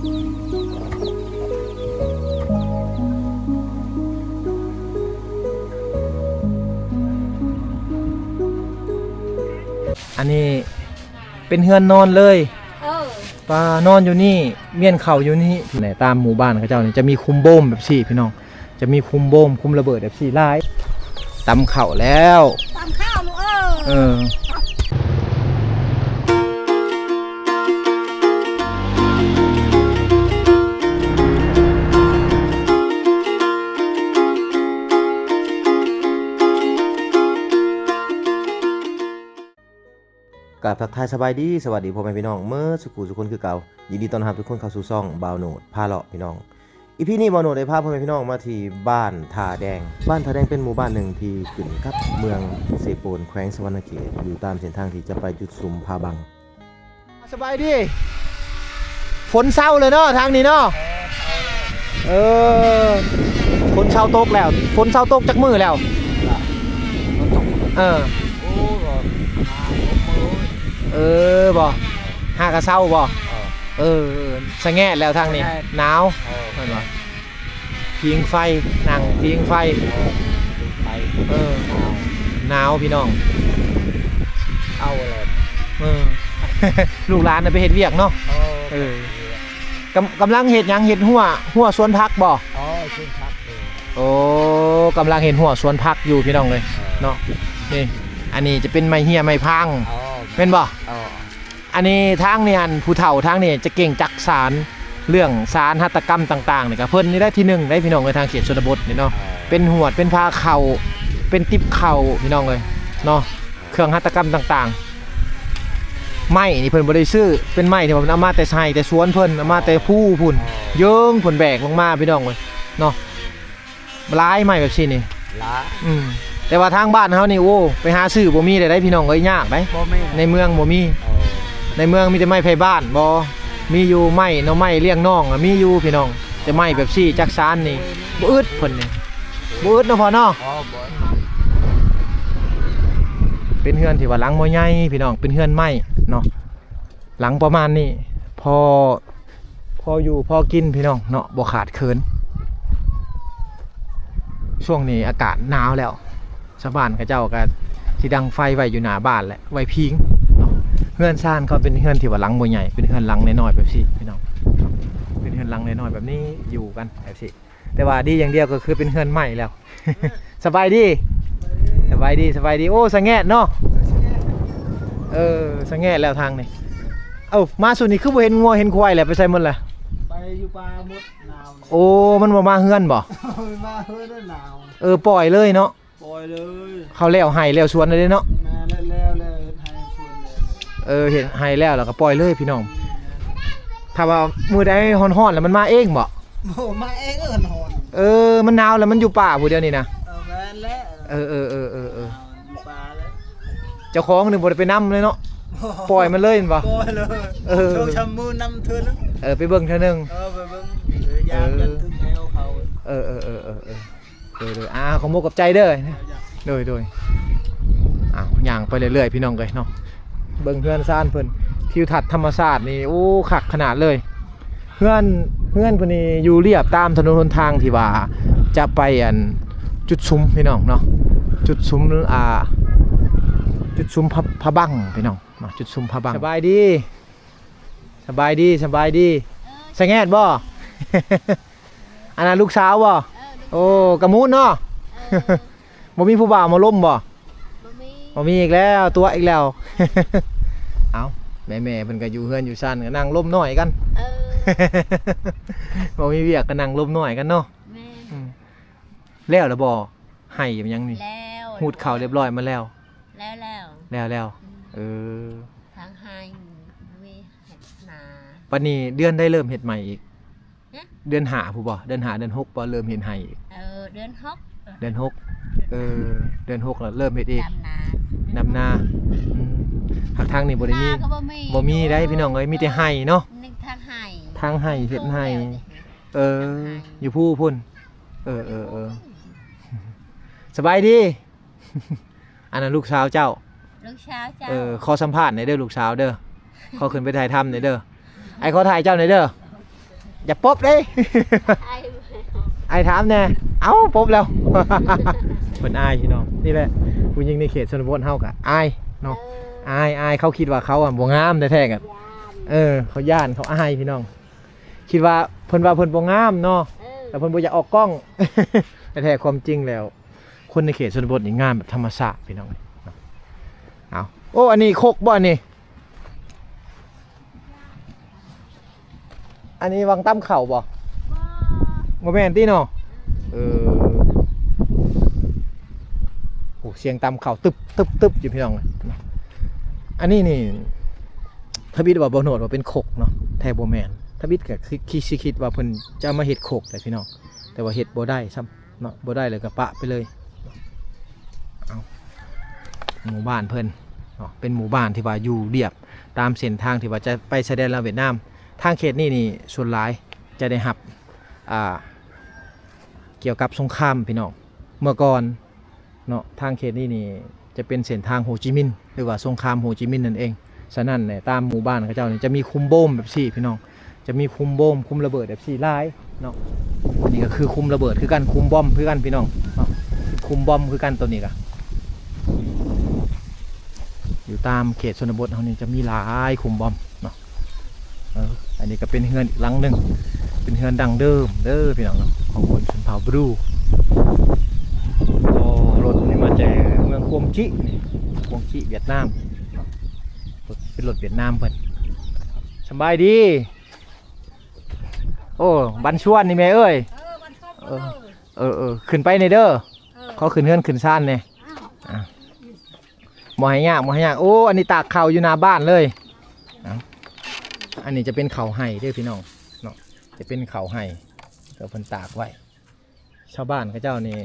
ອັນນີ້ເປັນເຮືອນນອນເລີຍ. ເອີ ວ່ານອນຢູ່ນີ້ ມ້ຽນເຂົ້າຢູ່ນີ້. ແຫຼະ ຕາມໝູ່ບ້ານເຂົາເຈົ້ານີ້ຈະມີຄຸມໂບມແບບຊີ້ພີ່ນ້ອງ. ຈະມີຄຸມໂບມ ຄຸມລະເບີດແບບຊີ້ຫຼາຍ. ຕຳເຂົ້າແລ້ວ ຕຳເຂົ້າລູກເອີຍ. ເອີ ກາບທັກທາຍສະບາຍດີ ສະຫວັດດີພໍ່ແມ່ພີ່ນ້ອງເໝິດສູ່ຜູ້ສູ່ຄົນຄືເກົ່າ. ຍິນດີຕ້ອນຮັບທຸກຄົນເຂົ້າສູ່ຊ່ອງບ່າວໂນດພາເລາະພີ່ນ້ອງ. ອີພີນີ້ບ່າວໂນດໄດ້ພາພໍ່ແມ່ພີ່ນ້ອງມາທີ່ບ້ານທ່າແດງ. ບ້ານທ່າແດງເປັນໝູ່ບ້ານໜຶ່ງທີ່ຂຶ້ນກັບເມືອງເຊໂປນ ແຂວງສະຫວັນນະເຂດ ຢູ່ຕາມເສັ້ນທາງທີ່ຈະໄປຈຸດຊຸມຜາບັງ. ສະບາຍດີ. ຝົນເຊົາແລ້ວເນາະທາງນີ້ເນາະ. ເອີ ຝົນເຊົາຕົກແລ້ວ. ຝົນເຊົາຕົກຈັກມື້ແລ້ວ? ຝົນຕົກ ເອີ ໂອ້ ກໍຫ້າຫົກມື້. ເອີ ບໍ່ ຫາກະເຊົາບໍ່? ເອີ ສະແງດແລ້ວທາງນີ້ ສະແງດ ໜາວ. ເອີ ແມ່ນບໍ່? ຜິງໄຟ ນັ່ງຜິງໄຟ. ເອີ ໄຟ ເອີ ໜາວ ໜາວພີ່ນ້ອງ. ເອົາແລ້ວ ເອີ ລູກຫຼານນະໄປເຮັດວຽກເນາະ. ເອີ ເອີ ກຳ ກຳລັງເຮັດຫຍັງ? ເຮັດຮົ້ວ ຮົ້ວສວນຜັກບໍ່? ອໍ ສວນຜັກເດ້. ໂອ້ ກຳລັງເຮັດຮົ້ວສວນຜັກຢູ່ພີ່ນ້ອງເອີຍ ເອີ ເນາະ. ນີ້ ອັນນີ້ຈະເປັນໄມ້ເຮ້ຍໄມ້ພາງ. ອໍ ແມ່ນບໍ່? ອໍ ອັນນີ້ທາງນີ້ຫັ້ນ ຜູ້ເຖົ້າທາງນີ້ຈະເກັ່ງຈັກສານ ເລື່ອງສານຫັດຖະກຳຕ່າງໆນີ້ ກະເພິ່ນນີ້ໄດ້ທີໜຶ່ງໄດ້ພີ່ນ້ອງເອີຍ ທາງເຂດຊົນນະບົດນີ້ເນາະ. ເອີ ເປັນຫວດ ເປັນພາເຂົ້າ ເປັນຕິບເຂົ້າພີ່ນ້ອງເອີຍເນາະ. ເຄື່ອງຫັດຖະກຳຕ່າງໆ ໄມ້ນີ້ເພິ່ນບໍ່ໄດ້ຊື້ ເປັນໄມ້ທີ່ວ່າເພິ່ນເອົາມາແຕ່ໄຮ່ແຕ່ສວນເພິ່ນ ເອົາມາແຕ່ພູພຸ້ນ ເຢິງເພິ່ນແບກລົງມາພີ່ນ້ອງເອີຍເນາະ. ຫຼາຍໄມ້ແບບຊີ້ນີ້ ຫຼາຍ. ອືມ ແຕ່ວ່າທາງບ້ານເຮົານີ້ ໂອ້ ໄປຫາຊື້ບໍ່ມີໄດ້ ໄດ້ພີ່ນ້ອງເອີຍ ຍາກໄດ໋. ບໍ່ມີ ໃນເມືອງບໍ່ມີ. ເອີ ໃນເມືອງມີແຕ່ໄມ້ໄຜ່ບ້ານບໍ່? ມີຢູ່ໄມ້ ໜໍ່ໄມ້ລ້ຽງນ້ອງ ມີຢູ່ພີ່ນ້ອງ ແຕ່ໄມ້ແບບຊີ້ຈັກສານນີ້ບໍ່ອຶດ. ເພິ່ນນີ້ບໍ່ອຶດເນາະພໍ່ເນາະ. ອໍ ບໍ່ ເປັນເຮືອນທີ່ວ່າຫຼັງບໍ່ໃຫຍ່ພີ່ນ້ອງ ເປັນເຮືອນໄມ້ເນາະ. ຫຼັງປະມານນີ້ ພໍ ພໍຢູ່ພໍກິນພີ່ນ້ອງເນາະ ບໍ່ຂາດເຂີນ. ຊ່ວງນີ້ອາກາດໜາວແລ້ວ ຊາວບ້ານເຂົາເຈົ້າກະຊິດັງໄຟໄວ້ຢູ່ໜ້າບ້ານແຫຼະ ໄວ້ພິງເນາະ. ເຮືອນຊານເຂົາເປັນເຮືອນທີ່ວ່າຫຼັງບໍ່ໃຫຍ່ ເປັນເຮືອນຫຼັງນ້ອຍໆແບບຊີ້ພີ່ນ້ອງ ເປັນເຮືອນຫຼັງນ້ອຍໆແບບນີ້ ຢູ່ກັນແບບຊີ້. ແຕ່ວ່າດີຢ່າງດຽວກໍຄືເປັນເຮືອນໄມ້ແລ້ວ. ສະບາຍດີ ສະບາຍດີ ສະບາຍດີ. ໂອ້ ສະແງດເນາະ. ເອີ ສະແງດແລ້ວທາງນີ້. ເອົ້າ ມາສຸດນີ້ຄືບໍ່ເຫັນງົວເຫັນຄວາຍແລ້ວ ໄປໃສໝົດລະ? ໄປຢູ່ປ່າໝົດ ໜາວ. ໂອ້ ມັນບໍ່ມາເຮືອນບໍ່? ມາເຮືອນແລ້ວໜາວ. ເອີ ປ່ອຍເລີຍເນາະ. ປ່ອຍເລີຍ. ເຂົາແລ້ວໄຮ່ແລ້ວສວນແລ້ວເດ້ເນາະ. ແມ່ນແລ້ວ ແລ້ວ ແລ້ວເຮັດໄຮ່ສວນແລ້ວ. ເອີ ເຮັດໄຮ່ແລ້ວ ແລ້ວກໍປ່ອຍເລີຍພີ່ນ້ອງ. ຖ້າວ່າມື້ໃດຮ້ອນໆແລ້ວມັນມາເອງບໍ່? ບໍ່ ມາເອງ. ເອີ ຮ້ອນ. ເອີ ມັນໜາວແລ້ວ ມັນຢູ່ປ່າຜູ້ດຽວນີ້ນະ. ເອີ ແມ່ນແລ້ວ. ເອີ ເອີ ເອີ ເອີ ເອີ ຢູ່ປ່າແລ້ວ. ເຈົ້າຂອງນີ້ບໍ່ໄດ້ໄປນຳເລີຍເນາະ. ບໍ່ ປ່ອຍມັນເລີຍແມ່ນບໍ່? ປ່ອຍເລີຍ. ເອີ ສອງສາມມື້ນຳເທື່ອໜຶ່ງ. ເອີ ໄປເບິ່ງເທື່ອໜຶ່ງ. ເອີ ໄປເບິ່ງ ເອີ ຢາມກັນ ເອີ ເຖິງແຖວເຂົາ. ເອີ ເອີ ເອີ ເອີ ເອີ ໂດຍ ໂດຍ ອ່າ ຂໍຂອບໃຈເດີ. ໂດຍ ໂດຍ. ອ້າວ ຍ່າງໄປເລື້ອຍໆ ພີ່ນ້ອງເອີຍເນາະ ເບິ່ງເຮືອນຊານເພິ່ນ ທິວທັດທຳມະຊາດນີ້ ໂອ້ ຄັກຂະໜາດເລີຍ. ເຮືອນ ເຮືອນເພິ່ນນີ້ຢູ່ລຽບຕາມຖະໜົນຫົນທາງທີ່ວ່າຈະໄປ ອັນ ຈຸດຊຸມ ພີ່ນ້ອງເນາະ ຈຸດຊຸມ ອ່າ ຈຸດຊຸມ ພະ ພະບັງ ພີ່ນ້ອງເນາະ ຈຸດຊຸມພະບັງ. ສະບາຍດີ ສະບາຍດີ ສະບາຍດີ. ສະແງດບໍ່? ອັນນັ້ນລູກສາວບໍ່? ເອີ ລູກສາວ. ໂອ້ ກະມູນເນາະ. ເອີ ບໍ່ມີຜູ້ບ່າວມາລົມບໍ່? ບໍ່ມີ ບໍ່ມີອີກແລ້ວ ຕົວະອີກແລ້ວ. ເອົ້າ ແມ່ໆເພິ່ນກະຢູ່ເຮືອນຢູ່ຊານ ກະນັ່ງລົມນ້ອຍກັນ. ເອີ ບໍ່ມີວຽກກະນັ່ງລົມນ້ອຍກັນເນາະ. ແມ່ນ. ອືມ ແລ້ວລະບໍ່? ໄຮ່ຫຍັງນີ້ ແລ້ວ ຮູດເຂົ້າຮຽບຮ້ອຍໝົດແລ້ວ. ແລ້ວ ແລ້ວ ແລ້ວ ແລ້ວ. ອືມ ເອີ ທາງໄຮ່ມີເຮັດນາ. ບັດນີ້ເດືອນໃດເລີ່ມເຮັດໃໝ່ອີກ? ຮະ? ເດືອນຫ້າພຸ້ນບໍ່? ເດືອນຫ້າ ເດືອນຫົກບໍ່ ເລີ່ມເຮັດໄຮ່ອີກ? ເອີ ເດືອນຫົກ. ເດືອນຫົກ. ເອີ ເດືອນຫົກແລ້ວເລີ່ມເຮັດອີກ ດຳນາ. ດຳນາ. ອືມ ຫາກທາງນີ້ບໍ່ໄດ້ມີ ບໍ່ມີ ບໍ່ມີໄດ໋ພີ່ນ້ອງເອີຍ ມີແຕ່ໄຮ່ເນາະ. ທາງໄຮ່ ທາງໄຮ່ ເຮັດໄຮ່. ເອີ ຢູ່ພູພຸ້ນ. ເອີ ເອີ ເອີ ສະບາຍດີ. ອັນນັ້ນລູກສາວເຈົ້າ. ລູກສາວເຈົ້າ. ເອີ ຂໍສຳພາດແດ່ເດີລູກສາວເດີ ຂໍຂຶ້ນໄປຖ່າຍທຳແດ່ເດີ. ອ້າຍຂໍຖ່າຍເຈົ້າແດ່ເດີ. ຢ່າປົບເດ້. ອ້າຍ ອ້າຍຖາມແດ່. ເອົ້າ ປົບແລ້ວ. ເພິ່ນອາຍພີ່ນ້ອງ. ນີ້ແຫຼະ ຜູ້ຍິງໃນເຂດຊົນນະບົດເຮົາກໍອາຍເນາະ. ເອີ ອາຍ ອາຍ ເຂົາຄິດວ່າເຂົາອະບໍ່ງາມ ແທ້ໆກໍ ຢ້ານ ເອີ ເຂົາຢ້ານ ເຂົາອາຍພີ່ນ້ອງ. ຄິດວ່າ ເພິ່ນວ່າເພິ່ນບໍ່ງາມເນາະ. ເອີ ແຕ່ເພິ່ນບໍ່ຢາກອອກກ້ອງ. ແຕ່ແທ້ຄວາມຈິງແລ້ວ ຄົນໃນເຂດຊົນນະບົດນີ້ງາມແບບທຳມະຊາດພີ່ນ້ອງ. ເອົາ ໂອ້ ອັນນີ້ຄົກບໍ່ນີ້? ອັນນີ້ວັງຕຳເຂົ້າບໍ່? ບໍ່ ບໍ່ແມ່ນຕິເນາະ. ເອີ ໂອ້ ສຽງຕຳເຂົ້າຕຶບໆໆຢູ່ພີ່ນ້ອງ. ອັນນີ້ນີ້ ທຳອິດວ່າບໍ່ໂນດວ່າເປັນຄົກເນາະ ແທ້ບໍ່ແມ່ນ. ທຳອິດກໍຄິດ ຄິດ ຊິຄິດວ່າເພິ່ນຈະເອົາມາເຮັດຄົກແຫຼະພີ່ນ້ອງ ແຕ່ວ່າເຮັດບໍ່ໄດ້ຊ້ຳເນາະ ບໍ່ໄດ້ແລ້ວກໍປະໄປເລີຍ. ເອົາ ໝູ່ບ້ານເພິ່ນເນາະ ເປັນໝູ່ບ້ານທີ່ວ່າຢູ່ລຽບຕາມເສັ້ນທາງທີ່ວ່າຈະໄປຊາຍແດນລາວຫວຽດນາມ. ທາງເຂດນີ້ນີ້ສ່ວນຫຼາຍຈະໄດ້ຮັບ ອ່າ ກ່ຽວກັບສົງຄາມພີ່ນ້ອງ. ເມື່ອກ່ອນເນາະ ທາງເຂດນີ້ນີ້ຈະເປັນເສັ້ນທາງໂຮຈິມິນ ຫຼືວ່າສົງຄາມໂຮຈິມິນນັ້ນເອງ. ສະນັ້ນແຫຼະ ຕາມໝູ່ບ້ານເຂົາເຈົ້ານີ້ຈະມີຄຸມໂບມແບບຊີ້ພີ່ນ້ອງ ຈະມີຄຸມໂບມ ຄຸມລະເບີດແບບຊີ້ຫຼາຍເນາະ. ອັນນີ້ກໍຄືຄຸມລະເບີດຄືກັນ ຄຸມບອມຄືກັນພີ່ນ້ອງເນາະ ຄຸມບອມຄືກັນ. ໂຕນີ້ກໍຢູ່ຕາມເຂດຊົນນະບົດເຮົານີ້ຈະມີຫຼາຍຄຸມບອມເນາະ. ເອີ ອັນນີ້ກໍເປັນເຮືອນອີກຫຼັງໜຶ່ງ ເປັນເຮືອນດັ້ງເດີມເດີພີ່ນ້ອງເນາະ ຂອງຄົນຊົນເຜົ່າບຣູ. ໂອ້ ລົດນີ້ມາແຕ່ເມືອງກວງຈີ້ນີ້ ກວງຈີ້ຫວຽດນາມເນາະ. ເປັນລົດຫວຽດນາມເພິ່ນ. ສະບາຍດີ. ໂອ້ ບັນຊວນນີ້ແມ່ເອີຍ. ເອີ ບັນຊວນ. ເອີ ເອີ ເອີ ຂຶ້ນໄປນີ້ເດີ. ເອີ ຂໍຂຶ້ນເຮືອນຂຶ້ນຊານແດ່. ອ້າວ ອ່າ ບໍ່ໃຫ້ຍາກ ບໍ່ໃຫ້ຍາກ. ໂອ້ ອັນນີ້ຕາກເຂົ້າຢູ່ໜ້າບ້ານເລີຍ. ເອົ້າ ອັນນີ້ຈະເປັນເຂົ້າໄຮ່ເດີພີ່ນ້ອງເນາະ ຈະເປັນເຂົ້າໄຮ່ທີ່ເພິ່ນຕາກໄວ້. ຊາວບ້ານເຂົາເຈົ້ານີ້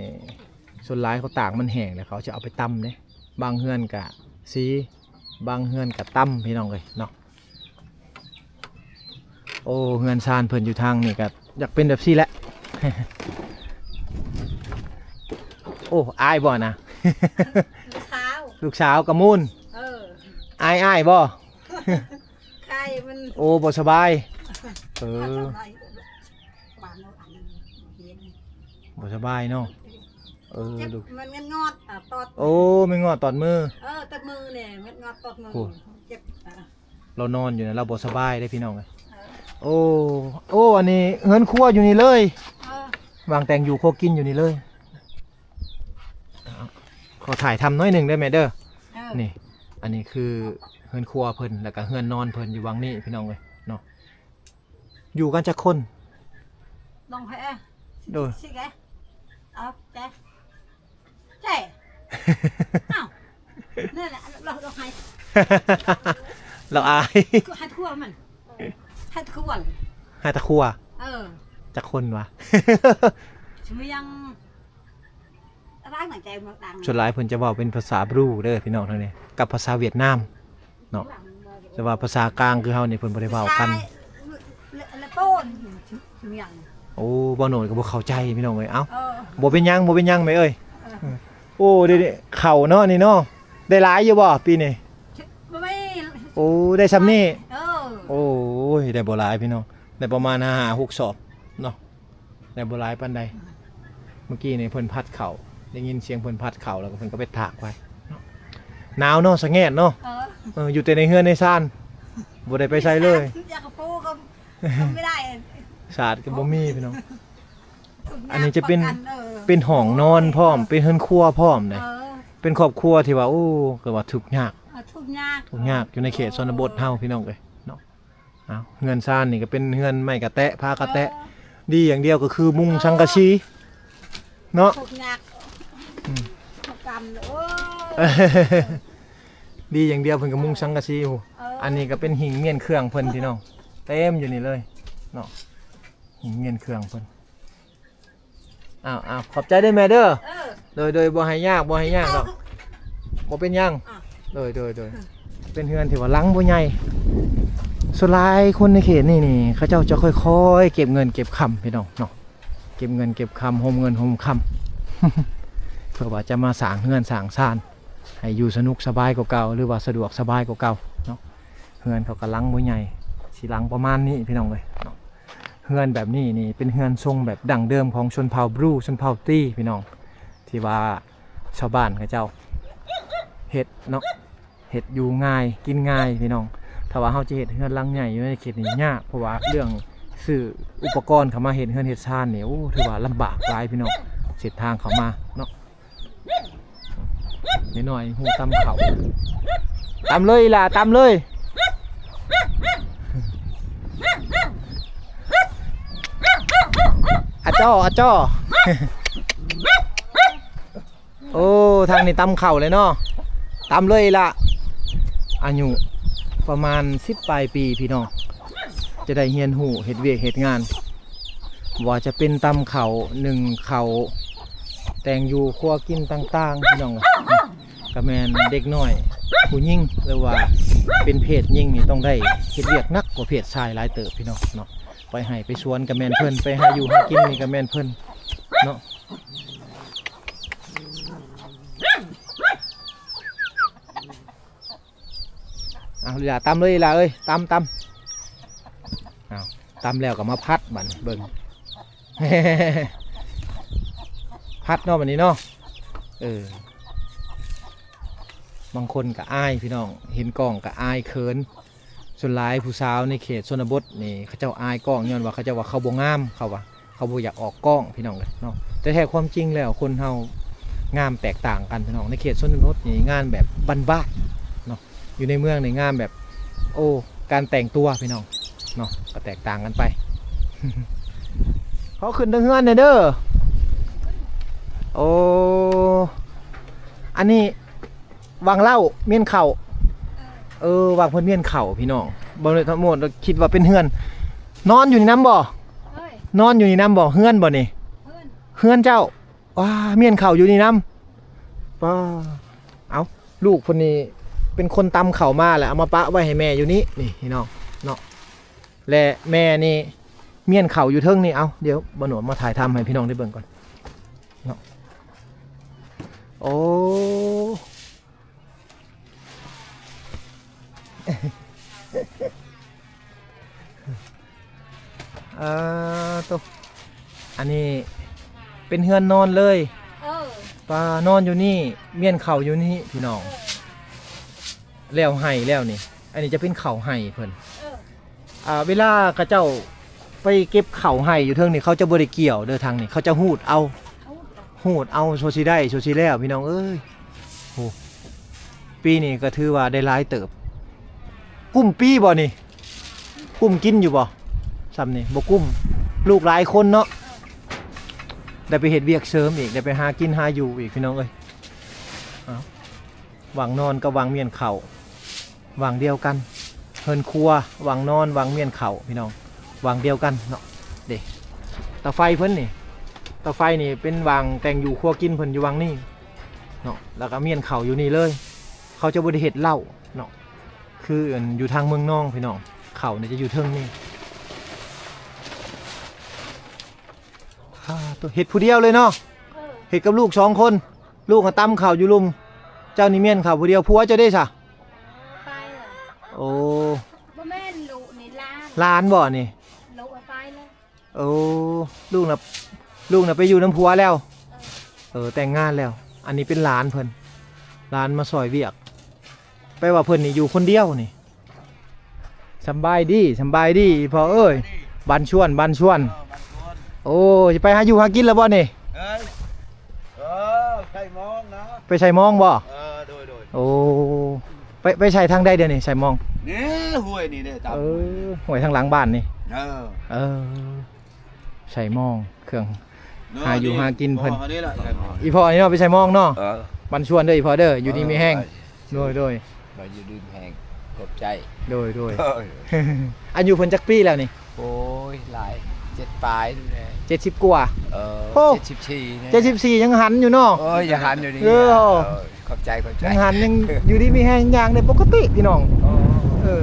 ສ່ວນຫຼາຍເຂົາຕາກມັນແຫ້ງແລ້ວ ເຂົາຈະເອົາໄປຕຳເດ້. ບາງເຮືອນກະສີ ບາງເຮືອນກະຕຳ ພີ່ນ້ອງເອີຍເນາະ. ໂອ້ ເຮືອນຊານເພິ່ນຢູ່ທາງນີ້ກໍຢາກເປັນແບບຊີ້ແຫຼະ. ໂອ້ ອາຍບໍ່ນະ? ລູກສາວ ລູກສາວກະມູນ. ເອີ ອາຍ ອາຍບໍ່? ໄຂ້ມັນ ໂອ້ ບໍ່ສະບາຍ. ເອີ ບໍ່ສະບາຍເນາະ. ເອີ ເຈັບ ລູກ ມັນງອດ ອາ ຕອດ. ໂອ້ ແມ່ນງອດຕອດມື. ເອີ ຕອດມືນີ້ ແມ່ນງອດຕອດມື. ໂອ້ ເຈັບ ອາ ລາວນອນຢູ່ນະ ລາວບໍ່ສະບາຍເດ້ພີ່ນ້ອງເອີຍ. ເອີ ໂອ້ ໂອ້ ອັນນີ້ເຮືອນຄົວຢູ່ນີ້ເລີຍ. ເອີ ວາງແຕ່ງຢູ່ຄົວກິນຢູ່ນີ້ເລີຍ. ຂໍຖ່າຍທຳໜ້ອຍໜຶ່ງເດີແມ່ເດີ. ເອີ ນີ້ ອັນນີ້ຄືເຮືອນຄົວເພິ່ນ ແລ້ວກະເຮືອນນອນເພິ່ນຢູ່ວັງນີ້ພີ່ນ້ອງເອີຍເນາະ. ຢູ່ກັນຈັກຄົນ? ລອງໃຫ້ ໂດຍ ຊິແກ ເອົາແກ ແຈ ເອົ້າ ນັ້ນແຫຼະ ລອງ ລອງໃຫ້ ລາວອາຍ ໃຫ້ທົ່ວມັນ ໃຫ້ທົ່ວ ໃຫ້ຕະຄົວ. ເອີ ຈັກຄົນວະ? ຊິມີຫຍັງ ສ່ວນຫຼາຍເພິ່ນຈະເວົ້າເປັນພາສາບຣູເດີພີ່ນ້ອງທາງນີ້ ກັບພາສາຫວຽດນາມເນາະ. ແຕ່ວ່າພາສາກາງຄືເຮົານີ້ເພິ່ນບໍ່ໄດ້ເວົ້າກັນ. ໂອ້ ເວົ້າໂນດກໍບໍ່ເຂົ້າໃຈພີ່ນ້ອງເອີຍ. ເອົ້າ ບໍ່ເປັນຫຍັງ ບໍ່ເປັນຫຍັງແມ່ເອີຍ. ໂອ້ ໄດ້ເຂົ້າເນາະນີ້ເນາະ. ໄດ້ຫຼາຍຢູ່ບໍ່ປີນີ້? ໂອ້ ໄດ້ຊ່ຳນີ້. ໂອ້ຍ ໄດ້ບໍ່ຫຼາຍພີ່ນ້ອງ ໄດ້ປະມານຫ້າຫົກສອບເນາະ. ໄດ້ບໍ່ຫຼາຍປານໃດ. ເມື່ອກີ້ນີ້ເພິ່ນພັດເຂົ້າ ໄດ້ຍິນສຽງເພິ່ນພັດເຂົ້າ ແລ້ວກໍເພິ່ນກໍໄປຕາກໄວ້ເນາະ. ໜາວເນາະ ສະແງດເນາະ. ເອີ ເອີ ຢູ່ແຕ່ໃນເຮືອນໃນຊານ ບໍ່ໄດ້ໄປໃສເລີຍ. ຢາກກະໂປກໍ ກໍບໍ່ໄດ້ ສາດກໍບໍ່ມີພີ່ນ້ອງ. ອັນນີ້ຈະເປັນ ເປັນຫ້ອງນອນພ້ອມ ເປັນເຮືອນຄົວພ້ອມເດ້. ເອີ ເປັນຄອບຄົວທີ່ວ່າ ໂອ້ ກໍວ່າທຸກຍາກ ເອີ ທຸກຍາກ ທຸກຍາກຢູ່ໃນເຂດຊົນນະບົດເຮົາ ພີ່ນ້ອງເອີຍເນາະ. ອ້າວ ເຮືອນຊານນີ້ກໍເປັນເຮືອນໄມ້ກະແຕະ ຝາກະແຕະ. ເອີ ດີຢ່າງດຽວກໍຄືມຸງສັງກະສີເນາະ. ທຸກຍາກ ອືມ ທຸກກຳ ໂອ້ຍ ດີຢ່າງດຽວເພິ່ນກໍມຸງສັງກະສີ. ເອີ ອັນນີ້ກໍເປັນຫິ້ງມ້ຽນເຄື່ອງເພິ່ນ ພີ່ນ້ອງ ເຕັມຢູ່ນີ້ເລີຍເນາະ. ຫີນເງິນເຄື່ອງເພິ່ນ. ອ້າວໆ ຂອບໃຈເດີແມ່ເດີ. ເອີ ໂດຍໆ ບໍ່ໃຫ້ຍາກ ບໍ່ໃຫ້ຍາກດອກ ບໍ່ເປັນຫຍັງ. ອ່ະ ໂດຍໆ ໂດຍ ເປັນເຮືອນທີ່ວ່າຫຼັງບໍ່ໃຫຍ່. ສ່ວນຫຼາຍຄົນໃນເຂດນີ້ນີ້ ເຂົາເຈົ້າຈະຄ່ອຍໆ ເກັບເງິນເກັບຄຳ ພີ່ນ້ອງເນາະ ເກັບເງິນເກັບຄຳ ໂຮມເງິນໂຮມຄຳ ເພື່ອວ່າຈະມາສ້າງເຮືອນສ້າງຊານ ໃຫ້ຢູ່ສະໜຸກສະບາຍກວ່າເກົ່າ ຫຼືວ່າສະດວກສະບາຍກວ່າເກົ່າເນາະ. ເຮືອນເຂົາກໍຫຼັງບໍ່ໃຫຍ່ ຊິຫຼັງປະມານນີ້ ພີ່ນ້ອງເອີຍເນາະ. ເຮືອນແບບນີ້ນີ້ເປັນເຮືອນຊົງແບບດັ້ງເດີມຂອງຊົນເຜົ່າບຣູ ຊົນເຜົ່າຕີພີ່ນ້ອງ ທີ່ວ່າຊາວບ້ານເຂົາເຈົ້າເຮັດເນາະ ເຮັດຢູ່ງ່າຍກິນງ່າຍພີ່ນ້ອງ. ຖ້າວ່າເຮົາຈະເຮັດເຮືອນຫຼັງໃຫຍ່ຢູ່ໃນເຂດນີ້ຍາກ ເພາະວ່າເລື່ອງຊື້ອຸປະກອນເຂົ້າມາເຮັດເຮືອນເຮັດຊານນີ້ ໂອ້ ຖືວ່າລຳບາກຫຼາຍພີ່ນ້ອງ ເສັ້ນທາງເຂົ້າມາເນາະ. ນ້ອຍໆ ຮູ້ຕຳເຂົ້າ ຕຳເລີຍອີ່ຫຼ້າ ຕຳເລີຍ ອາຈໍ້ ອາຈໍ້. ໂອ້ ທາງນີ້ຕຳເຂົ້າເລີຍເນາະ ຕຳເລີຍອີ່ຫຼ້າ. ອາຍຸປະມານສິບປາຍປີພີ່ນ້ອງ ຈະໄດ້ຮຽນຮູ້ເຮັດວຽກເຮັດງານ ບໍ່ວ່າຈະເປັນຕຳເຂົ້າ ໜຶ້ງເຂົ້າ ແຕ່ງຢູ່ຄົວກິນຕ່າງໆ ພີ່ນ້ອງເອີຍ. ກະແມ່ນເດັກນ້ອຍຜູ້ຍິງ ຫຼືວ່າເປັນເພດຍິງນີ້ຕ້ອງໄດ້ເຮັດວຽກໜັກກວ່າເພດຊາຍຫຼາຍເຕີບພີ່ນ້ອງເນາະ ໄປໄຮ່ໄປສວນກະແມ່ນເພິ່ນ ໄປຫາຢູ່ຫາກິນນີ້ກະແມ່ນເພິ່ນເນາະ. ເອົາ ອີ່ຫຼ້າ ຕຳເລີຍ ອີ່ຫຼ້າເອີຍ ຕຳ ຕຳ ເອົາ ຕຳແລ້ວກໍມາຜັດ ບັດນີ້ເບິ່ງ ຜັດເນາະ ບັດນີ້ເນາະ. ເອີ ບາງຄົນກໍອາຍພີ່ນ້ອງ ເຫັນກ້ອງກໍອາຍເຂີນ. ສ່ວນຫຼາຍຜູ້ສາວໃນເຂດຊົນນະບົດນີ້ ເຂົາເຈົ້າອາຍກ້ອງ ຍ້ອນວ່າເຂົາເຈົ້າວ່າເຂົາບໍ່ງາມ ເຂົາວ່າ ເຂົາບໍ່ຢາກອອກກ້ອງພີ່ນ້ອງເອີຍເນາະ. ແຕ່ແທ້ຄວາມຈິງແລ້ວ ຄົນເຮົາງາມແຕກຕ່າງກັນພີ່ນ້ອງ. ໃນເຂດຊົນນະບົດນີ້ງາມແບບບ້ານໆເນາະ ຢູ່ໃນເມືອງນີ້ງາມແບບ ໂອ້ ການແຕ່ງຕົວພີ່ນ້ອງເນາະ ກໍແຕກຕ່າງກັນໄປ. ຂໍຂຶ້ນເທິງເຮືອນແດ່ເດີ. ໂອ້ ອັນນີ້ ວັງເຫຼົ້າ ມ້ຽນເຂົ້າ. ເອີ ວັງເພິ່ນມ້ຽນເຂົ້າພີ່ນ້ອງ. ເບິ່ງເລີຍທັງໝົດ ຄິດວ່າເປັນເຮືອນ. ນອນຢູ່ນີ້ນຳບໍ່? ເອີຍ ນອນຢູ່ນີ້ນຳບໍ່? ເຮືອນບໍ່ນີ້? ເຮືອນ ເຮືອນເຈົ້າ. ວ້າ ມ້ຽນເຂົ້າຢູ່ນີ້ນຳ. ປ້າ ເອົ້າ ລູກເພິ່ນນີ້ເປັນຄົນຕຳເຂົ້າມາ ແລ້ວເອົາມາປະໄວ້ໃຫ້ແມ່ຢູ່ນີ້ ນີ້ພີ່ນ້ອງເນາະ. ແລະແມ່ນີ້ມ້ຽນເຂົ້າຢູ່ເທິງນີ້. ເອົາ ດຽວບ່າວໂນດມາຖ່າຍທຳໃຫ້ພີ່ນ້ອງໄດ້ເບິ່ງກ່ອນເນາະ. ໂອ້ ເອີ ໂຕ ອັນນີ້ເປັນເຮືອນນອນເລີຍ. ເອີ ປາ ນອນຢູ່ນີ້ ມ້ຽນເຂົ້າຢູ່ນີ້ພີ່ນ້ອງ. ເອີ ແລ້ວໄຮ່ແລ້ວນີ້ ອັນນີ້ຈະເປັນເຂົ້າໄຮ່ເພິ່ນ. ເອີ ອ່າ ເວລາເຂົາເຈົ້າໄປເກັບເຂົ້າໄຮ່ຢູ່ເທິງນີ້ ເຂົາຈະບໍ່ໄດ້ກ່ຽວເດີ ທາງນີ້ເຂົາຈະຮູດເອົາ ຮູດເອົາ ຊົ່ວຊິໄດ້ຊົ່ວຊິແລ້ວ ພີ່ນ້ອງເອີຍ. ໂອ້ ປີນີ້ກໍຖືວ່າໄດ້ຫຼາຍເຕີບ. ກຸ້ມປີບໍ່ນີ້? ກຸ້ມກິນຢູ່ບໍ່? ຊ່ຳນີ້ບໍ່ກຸ້ມ. ລູກຫຼາຍຄົນເນາະ ໄດ້ໄປເຮັດວຽກເສີມອີກ ໄດ້ໄປຫາກິນຫາຢູ່ອີກ ພີ່ນ້ອງເອີຍ. ເອົ້າ ວັງນອນກັບວັງມ້ຽນເຂົ້າ ວັງດຽວກັນ. ເຮືອນຄົວ ວັງນອນ ວັງມ້ຽນເຂົ້າ ພີ່ນ້ອງ ວັງດຽວກັນເນາະ. ເດ້ ເຕົາໄຟເພິ່ນນີ້ ເຕົາໄຟນີ້ເປັນວັງແຕ່ງຢູ່ຄົວກິນເພິ່ນຢູ່ວັງນີ້ເນາະ ແລ້ວກໍມ້ຽນເຂົ້າຢູ່ນີ້ເລີຍ. ເຂົາຈະບໍ່ໄດ້ເຮັດເລົ້າເນາະ ຄືອັນຢູ່ທາງເມືອງນອງ ພີ່ນ້ອງ ເຂົ້ານີ້ຈະຢູ່ເທິງນີ້. ອ່າ ໂຕ ເຮັດຜູ້ດຽວເລີຍເນາະ? ເອີ ເຮັດກັບລູກສອງຄົນ. ລູກຫາຕຳເຂົ້າຢູ່ລຸ່ມ ເຈົ້ານີ້ມ້ຽນເຂົ້າຜູ້ດຽວ. ຜົວເຈົ້າເດ້ຊະ? ໄປລະ. ໂອ້ ບໍ່ແມ່ນລູກນີ້ ຫຼານ. ຫຼານບໍ່ນີ້? ລູກໄປລະ. ໂອ້ ລູກນະ ລູກນະໄປຢູ່ນຳຜົວແລ້ວ. ເອີ ເອີ ແຕ່ງງານແລ້ວ. ອັນນີ້ເປັນຫຼານເພິ່ນ ຫຼານມາຊ່ອຍວຽກ. ແປວ່າເພິ່ນນີ້ຢູ່ຄົນດຽວນີ້. ສຳບາຍດີ ສຳບາຍດີ ອີ່ພໍ່ເອີຍ. ບັນຊວນ ບັນຊວນ. ເອີ ບັນຊວນ. ໂອ້ ຊິໄປຫາຢູ່ຫາກິນແລ້ວບໍ່ນີ້? ເອີຍ ເອີ ໃສ່ມອງນະ. ໄປໃສ່ມອງບໍ່? ເອີ ໂດຍ ໂດຍ. ໂອ້ ໄປ ໄປໃສ່ທາງໃດດຽວນີ້ ໃສ່ມອງ? ນີ້ ຫ້ວຍນີ້ເດ້ ຕາມ ເອີ ຫ້ວຍທາງຫຼັງບ້ານນີ້. ເອີ ເອີ ໃສ່ມອງ ເຄື່ອງຫາຢູ່ຫາກິນເພິ່ນ. ພໍ່ນີ້ລະ ໃສ່ມອງ. ອີ່ພໍ່ນີ້ເນາະ ໄປໃສ່ມອງເນາະ. ເອີ ບັນຊວນເດີ ອີ່ພໍ່ເດີ ຢູ່ດີມີແຮງ. ເອີ ໂດຍ ໂດຍ ມາຢູ່ດີມີແຮງ ຂອບໃຈ. ໂດຍ ໂດຍ ໂດຍ. ອາຍຸເພິ່ນຈັກປີແລ້ວນີ້? ໂອ້ຍ ຫຼາຍ ເຈັດປາຍແຫຼະ. ເຈັດສິບກວ່າ. ເອີ ໂອ້ ເຈັດສິບສີ່ນີ້ ເຈັດສິບສີ່ ຍັງຫັນຢູ່ເນາະ. ໂອ້ຍ ຍັງຫັນຢູ່ນີ້. ເອີ ເອີ ຂອບໃຈ ຂອບໃຈ. ຍັງຫັນ ຍັງຢູ່ດີມີແຮງ ຍ່າງໄດ້ປົກກະຕິພີ່ນ້ອງ. ອໍ ເອີ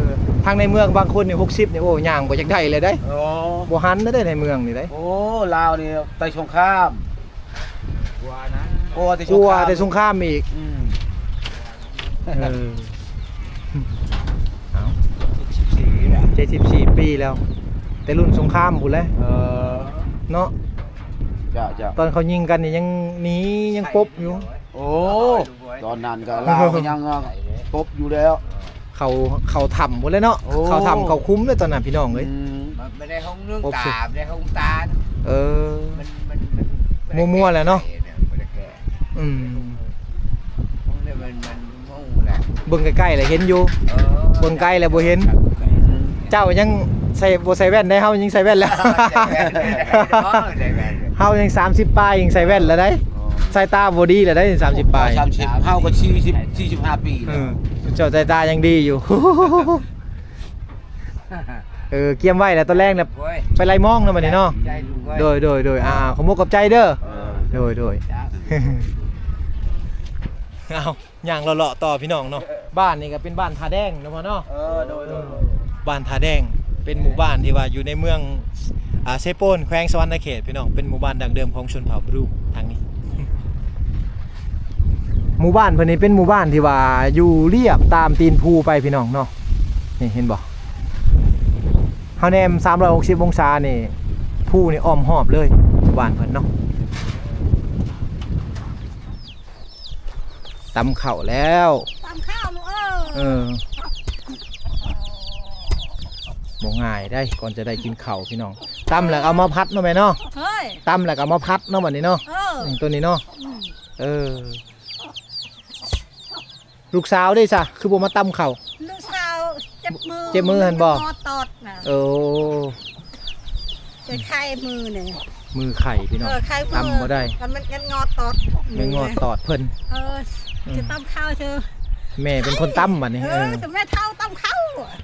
ທາງໃນເມືອງບາງຄົນນີ້ ຫົກສິບນີ້ ໂອ້ ຍ່າງບໍ່ຢາກໄດ້ເລີຍເດ້. ອໍ ບໍ່ຫັນເດ້ໃນເມືອງນີ້ເດ້. ໂອ້ ລາວນີ້ໄປສົງຄາມ ກວ່ານັ້ນ ກວ່າແຕ່ສົງຄາມ ກວ່າແຕ່ສົງຄາມອີກ. ອືມ ເອີ ເອົາ ເຈັດສິບສີ່ແລ້ວ ເຈັດສິບສີ່ປີແລ້ວ. ແຕ່ລຸ້ນສົງຄາມພຸ້ນແຫຼະ ເອີ ເນາະ ເຈົ້າໆ ຕອນເຂົາຍິງກັນນີ້ຍັງໜີ ຍັງປົບຢູ່. ໂອ້ ຕອນນັ້ນກໍລາວກໍຍັງປົບຢູ່ແລ້ວ ເຂົ້າ ເຂົ້າຖ້ຳພຸ້ນແຫຼະເນາະ. ໂອ້ ເຂົ້າຖ້ຳເຂົ້າຂຸມເດ້ຕອນນັ້ນ ພີ່ນ້ອງເອີຍ. ອືມ ມັນບໍ່ໄດ້ຫົງໜຶ່ງ ປົບ ຕາ ບໍ່ໄດ້ຫົງຕາ. ເອີ ມັນ ມັນ ມັນ ມົວໆແຫຼະເນາະ. ບໍ່ໄດ້ແກ້ ອືມ ມັນ ມັນ ເບິ່ງໃກ້ໆແລ້ວເຫັນຢູ່ ເອີ ເບິ່ງໄກແລ້ວບໍ່ເຫັນ. ເຈົ້າຍັງໃສ່ ບໍ່ໃສ່ແວ່ນໄດ໋ ເຮົາຍັງໃສ່ແວ່ນແລ້ວ ໃສ່ແວ່ນ ເຮົາຍັງສາມສິບປາຍ ຍັງໃສ່ແວ່ນແລ້ວໄດ໋. ອໍ ສາຍຕາບໍ່ດີແລ້ວໄດ໋ ສາມສິບປາຍ ສາມສິບ ເຮົາກໍສີ່ສິບ ສີ່ສິບຫ້າປີ. ເອີ ເຈົ້າສາຍຕາຍັງດີຢູ່. ເອີ ກຽມໄວ້ແລ້ວ ຕອນແລງນະ ໂອ້ຍ ໄປໄລ່ມອງເນາະບັດນີ້ເນາະ. ໃຈລູກເອີຍ ໂດຍ ໂດຍ ໂດຍ ອ່າ ຂອບມຸກຂອບໃຈເດີ. ເອີ ໂດຍ ໂດຍ ຈ້າ ເອົາ ຍ່າງເລາະໆຕໍ່ພີ່ນ້ອງເນາະ. ເອີ ບ້ານນີ້ກໍເປັນບ້ານທ່າແດງເນາະພໍ່ເນາະ. ເອີ ໂດຍ ໂດຍ ໂດຍ ບ້ານທ່າແດງ ເປັນໝູ່ບ້ານທີ່ວ່າຢູ່ໃນເມືອງ ອ່າ ເຊໂປນ ແຂວງສະຫວັນນະເຂດ ພີ່ນ້ອງ. ເປັນໝູ່ບ້ານດັ້ງເດີມຂອງຊົນເຜົ່າບຣູທາງນີ້. ໝູ່ບ້ານເພິ່ນນີ້ເປັນໝູ່ບ້ານທີ່ວ່າຢູ່ລຽບຕາມຕີນພູໄປ ພີ່ນ້ອງເນາະ. ນີ້ເຫັນບໍ່ ເຮົາແນມສາມຮ້ອຍຫົກສິບອົງສານີ້ ພູນີ້ອ້ອມຮອບເລີຍ ໝູ່ບ້ານເພິ່ນເນາະ. ຕຳເຂົ້າແລ້ວ ຕຳເຂົ້າລູກເອີຍ. ເອີ ບໍ່ງ່າຍໄດ໋ ກ່ອນຈະໄດ້ກິນເຂົ້າ ພີ່ນ້ອງ. ຕຳແລ້ວເອົາມາຜັດເນາະແມ່ເນາະ. ເຮີ້ຍ ຕຳແລ້ວກໍເອົາມາຜັດເນາະບັດນີ້ເນາະ. ເອີ ອືມ ໂຕນີ້ເນາະ. ອືມ ເອີ ລູກສາວເດ້ຊະ ຄືບໍ່ມາຕຳເຂົ້າ? ລູກສາວເຈັບມື ເຈັບມືຫັ້ນບໍ່? ງອຕອດນະ. ໂອ້ ເຈັບໄຂ້ມືນີ້ ມືໄຂ້ພີ່ນ້ອງ. ເອີ ໄຂ້ມື ຕຳບໍ່ໄດ້ ມັນງອດຕອດ ມັນງອດຕອດເພິ່ນ. ເອີ ອືມ ຈະຕຳເຂົ້າເຊີ ແມ່ເປັນຄົນຕຳບັດນີ້. ເອີ ເອີ ແມ່ເຖົ້າຕຳເຂົ້າ.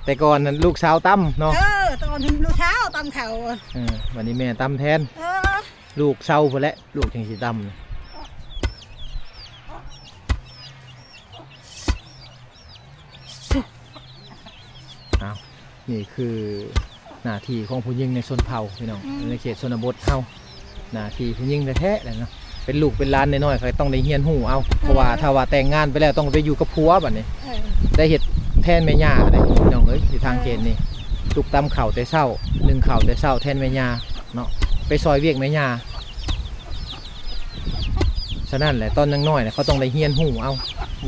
ແຕ່ກ່ອນນັ້ນລູກສາວຕຳເນາະ. ເອີ ແຕ່ກ່ອນລູກສາວຕຳເຂົ້າ. ເອີ ບັດນີ້ແມ່ຕຳແທນ. ເອີ ລູກເຊົາພຸ້ນແຫຼະ ລູກຈັ່ງຊິຕຳ. ອ້າວ ນີ້ຄືໜ້າທີ່ຂອງຜູ້ຍິງໃນຊົນເຜົ່າ ພີ່ນ້ອງ. ອືມ ໃນເຂດຊົນນະບົດເຮົາ ໜ້າທີ່ຜູ້ຍິງແທ້ໆແຫຼະເນາະ. ເປັນລູກເປັນຫຼານນ້ອຍໆ ກໍຕ້ອງໄດ້ຮຽນຮູ້ເອົາ. ເອີ ເພາະວ່າຖ້າວ່າແຕ່ງງານໄປແລ້ວ ຕ້ອງໄປຢູ່ກັບຜົວບັດນີ້. ເອີ ໄດ້ເຮັດແທນແມ່ຍ່າເດ້ ພີ່ນ້ອງເອີຍ. ຢູ່ທາງເຂດນີ້ ເອີ ຕຸກຕຳເຂົ້າແຕ່ເຊົ້າ ໜຶ້ງເຂົ້າແຕ່ເຊົ້າແທນແມ່ຍ່າເນາະ ໄປຊ່ອຍວຽກແມ່ຍ່າ. ສະນັ້ນແຫຼະ ຕອນຍັງນ້ອຍເນຍ ເຂົາຕ້ອງໄດ້ຮຽນຮູ້ເອົາ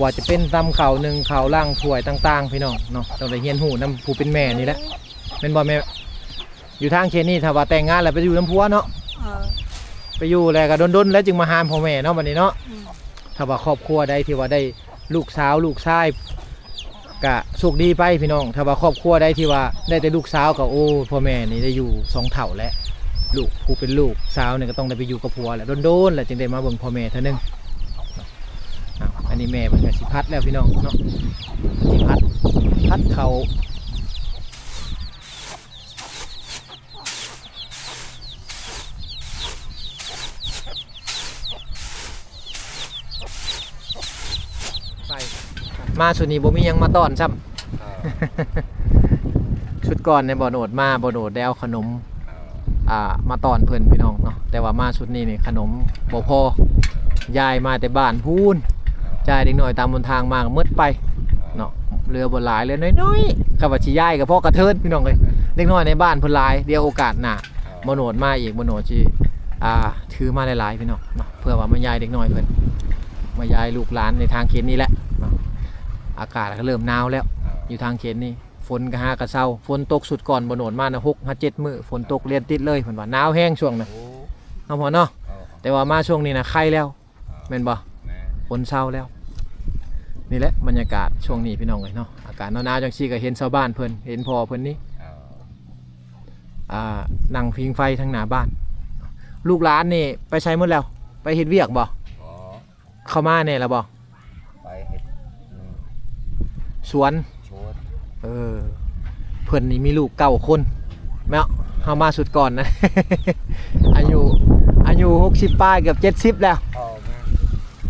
ວ່າຈະເປັນຕຳເຂົ້າ ໜຶ້ງເຂົ້າ ລ້າງຖ້ວຍຕ່າງໆ ພີ່ນ້ອງເນາະ. ຕ້ອງໄດ້ຮຽນຮູ້ນຳຜູ້ເປັນແມ່ນີ້ແຫຼະ ແມ່ນບໍ່ແມ່? ຢູ່ທາງເຂດນີ້ ຖ້າວ່າແຕ່ງງານແລ້ວໄປຢູ່ນຳຜົວເນາະ. ເອີ ໄປຢູ່ແລ້ວກໍດົນໆແລ້ວຈຶ່ງມາຫາພໍ່ແມ່ເນາະ ບັດນີ້ເນາະ. ອືມ ຖ້າວ່າຄອບຄົວໃດທີ່ວ່າໄດ້ລູກສາວລູກຊາຍ ກະໂຊກດີໄປພີ່ນ້ອງ. ຖ້າວ່າຄອບຄົວໃດທີ່ວ່າໄດ້ແຕ່ລູກສາວ ກໍ ໂອ້ ພໍ່ແມ່ນີ້ໄດ້ຢູ່ສອງເຖົ້າແລ້ວ. ລູກຜູ້ເປັນລູກສາວນີ້ກໍຕ້ອງໄດ້ໄປຢູ່ກັບຜົວແລ້ວ ດົນໆແລ້ວຈຶ່ງໄດ້ມາເບິ່ງພໍ່ແມ່ເທື່ອໜຶ່ງ. ອ້າວ ອັນນີ້ແມ່ເພິ່ນກໍຊິຜັດແລ້ວພີ່ນ້ອງເນາະ ຊິຜັດ ຜັດເຂົ້າ. ໄປ ມາຊຸດນີ້ບໍ່ມີຫຍັງມາຕ້ອນຊ້ຳ. ເອີ ຊຸດກ່ອນນີ້ ບ່າວໂນດມາ ບ່າວໂນດໄດ້ເອົາຂະໜົມ ເອີ ອ່າ ມາຕ້ອນເພິ່ນພີ່ນ້ອງເນາະ. ແຕ່ວ່າມາຊຸດນີ້ນີ້ຂະໜົມບໍ່ພໍ ເອີ ຢາຍມາແຕ່ບ້ານພຸ້ນ ເອີ ຢາຍເດັກນ້ອຍຕາມຫົນທາງມາກໍໝົດໄປ ເອີ ເນາະ. ເຫຼືອບໍ່ຫຼາຍ ເຫຼືອໜ້ອຍໆ ກໍວ່າຊິຢາຍກໍພໍກະເທີນພີ່ນ້ອງເອີຍ. ເດັກນ້ອຍໃນບ້ານເພິ່ນຫຼາຍ ດຽວໂອກາດໜ້າ ເອີ ບ່າວໂນດມາອີກ ບ່າວໂນດຊິ ອ່າ ຖືມາຫຼາຍໆ ພີ່ນ້ອງເນາະ ເພື່ອວ່າມາຢາຍເດັກນ້ອຍເພິ່ນ ມາຢາຍລູກຫຼານໃນທາງເຂດນີ້ແຫຼະເນາະ. ອາກາດກໍເລີ່ມໜາວແລ້ວ ເອີ ຢູ່ທາງເຂດນີ້ ຝົນກໍຫາກະເຊົາ. ຝົນຕົກຊຸດກ່ອນບ່າວໂນດມານະ ຫົກຫາເຈັດມື້ ຝົນຕົກລຽນຕິດເລີຍ ເພິ່ນວ່າໜາວແຮງຊ່ວງນະ. ໂອ້ ເນາະພໍ່ເນາະ ເອີ ແຕ່ວ່າມາຊ່ວງນີ້ນະໄຄແລ້ວ ເອີ ແມ່ນບໍ່? ແມ່ນ ຝົນເຊົາແລ້ວ. ນີ້ແຫຼະບັນຍາກາດຊ່ວງນີ້ພີ່ນ້ອງເອີຍເນາະ. ອາກາດໜາວໆຈັ່ງຊີ້ກໍເຫັນຊາວບ້ານເພິ່ນ ເຫັນພໍ່ເພິ່ນນີ້ ເອີ ອ່າ ນັ່ງຜິງໄຟທາງໜ້າບ້ານ. ລູກຫຼານນີ້ໄປໃສໝົດແລ້ວ? ໄປເຮັດວຽກບໍ່? ບໍ່ ເຂົ້າມາແດ່ແລ້ວບໍ່? ໄປເຮັດ ອືມ ສວນ ສວນ. ເອີ ເພິ່ນນີ້ມີລູກເກົ້າຄົນເນາະ ເຮົາມາຊຸດກ່ອນນະ ອາຍຸ ອາຍຸຫົກສິບປາຍ ເກືອບເຈັດສິບແລ້ວ. ເອີ ແມ່ນ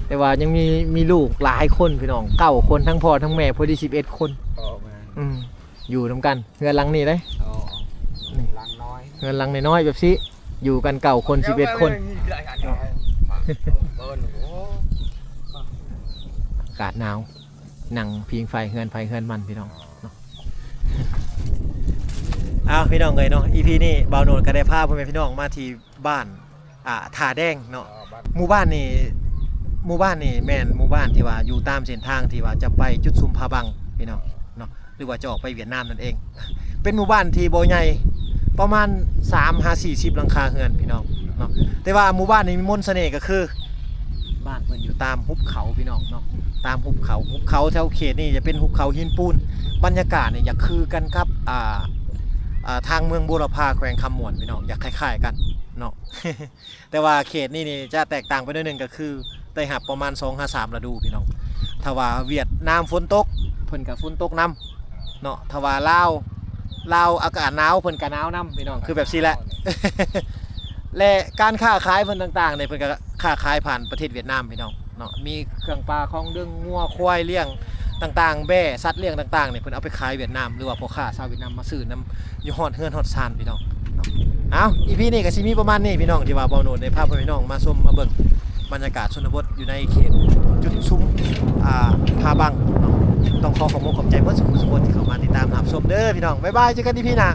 ແຕ່ວ່າຍັງມີ ມີລູກຫຼາຍຄົນພີ່ນ້ອງ ເກົ້າຄົນ ທັງພໍ່ທັງແມ່ ພໍດີສິບເອັດຄົນ. ເອີ ແມ່ນ ອືມ ຢູ່ນຳກັນ ເຮືອນຫຼັງນີ້ເດ້. ອໍ ນີ້ ຫຼັງນ້ອຍ ເຮືອນຫຼັງນ້ອຍໆແບບຊີ້ ຢູ່ກັນເກົ້າຄົນ ສິບເອັດຄົນ. ອາກາດໜາວ ນັ່ງຜິງໄຟເຮືອນໃຜເຮືອນມັນພີ່ນ້ອງເນາະ. ອ້າວ ພີ່ນ້ອງເອີຍເນາະ ອີພີນີ້ບ່າວໂນດກໍໄດ້ພາພໍ່ແມ່ພີ່ນ້ອງມາທີ່ບ້ານ ອ່າ ທ່າແດງເນາະ. ໝູ່ບ້ານນີ້ ໝູ່ບ້ານນີ້ແມ່ນໝູ່ບ້ານທີ່ວ່າຢູ່ຕາມເສັ້ນທາງທີ່ວ່າຈະໄປຈຸດຊຸມຜາບັງ ພີ່ນ້ອງເນາະ ຫຼືວ່າຈະອອກໄປຫວຽດນາມນັ້ນເອງ. ເປັນໝູ່ບ້ານທີ່ບໍ່ໃຫຍ່ ປະມານສາມຫາສີ່ສິບຫຼັງຄາເຮືອນ ພີ່ນ້ອງເນາະ. ແຕ່ວ່າໝູ່ບ້ານນີ້ມີມົນສະເໜ່ກໍຄື ບ້ານເພິ່ນຢູ່ຕາມຫຸບເຂົາ ພີ່ນ້ອງເນາະ ຕາມຫຸບເຂົາ. ຫຸບເຂົາແຖວເຂດນີ້ຈະເປັນຫຸບເຂົາຫີນປູນ. ບັນຍາກາດນີ້ຢາກຄືກັນກັບ ອ່າ ອ່າ ທາງເມືອງບົວລະພາ ແຂວງຄຳມ່ວນ ພີ່ນ້ອງ ຢາກຄ້າຍໆກັນເນາະ. ແຕ່ວ່າເຂດນີ້ນີ້ຈະແຕກຕ່າງໄປໜ້ອຍໜຶ່ງ ກໍຄືໄດ້ຮັບປະມານສອງຫາສາມລະດູ ພີ່ນ້ອງ. ຖ້າວ່າຫວຽດນາມຝົນຕົກ ເພິ່ນກໍຝົນຕົກນຳເນາະ. ຖ້າວ່າລາວ ລາວອາກາດໜາວ ເພິ່ນກໍໜາວນຳ ພີ່ນ້ອງ ຄືແບບຊີ້ແຫຼະ. ແລະ ການຄ້າຂາຍເພິ່ນຕ່າງໆນີ້ ເພິ່ນກໍຄ້າຂາຍຜ່ານປະເທດຫວຽດນາມ ພີ່ນ້ອງເນາະ. ມີເຄື່ອງປ່າຂອງດຶງ ງົວຄວາຍລ້ຽງຕ່າງໆ ແບ້ ສັດລ້ຽງຕ່າງໆນີ້ ເພິ່ນເອົາໄປຂາຍຫວຽດນາມ ຫຼືວ່າພໍ່ຄ້າຊາວຫວຽດນາມມາຊື້ນຳ ຢູ່ຮອດເຮືອນຮອດຊານ ພີ່ນ້ອງເນາະ. ເອົາ ອີພີນີ້ກໍຊິມີປະມານນີ້ ພີ່ນ້ອງ ທີ່ວ່າບ່າວໂນດໄດ້ພາພໍ່ແມ່ພີ່ນ້ອງມາຊົມມາເບິ່ງບັນຍາກາດຊົນນະບົດຢູ່ໃນເຂດຈຸດຊຸມ ອ່າ ຜາບັງເນາະ. ຕ້ອງຂໍຂອບອົກຂອບໃຈເບິດສູ່ຜູ້ສູ່ຄົນທີ່ເຂົ້າມາຕິດຕາມຮັບຊົມເດີ ພີ່ນ້ອງ. ບາຍບາຍ ເຈີກັນອີພີໜ້າ.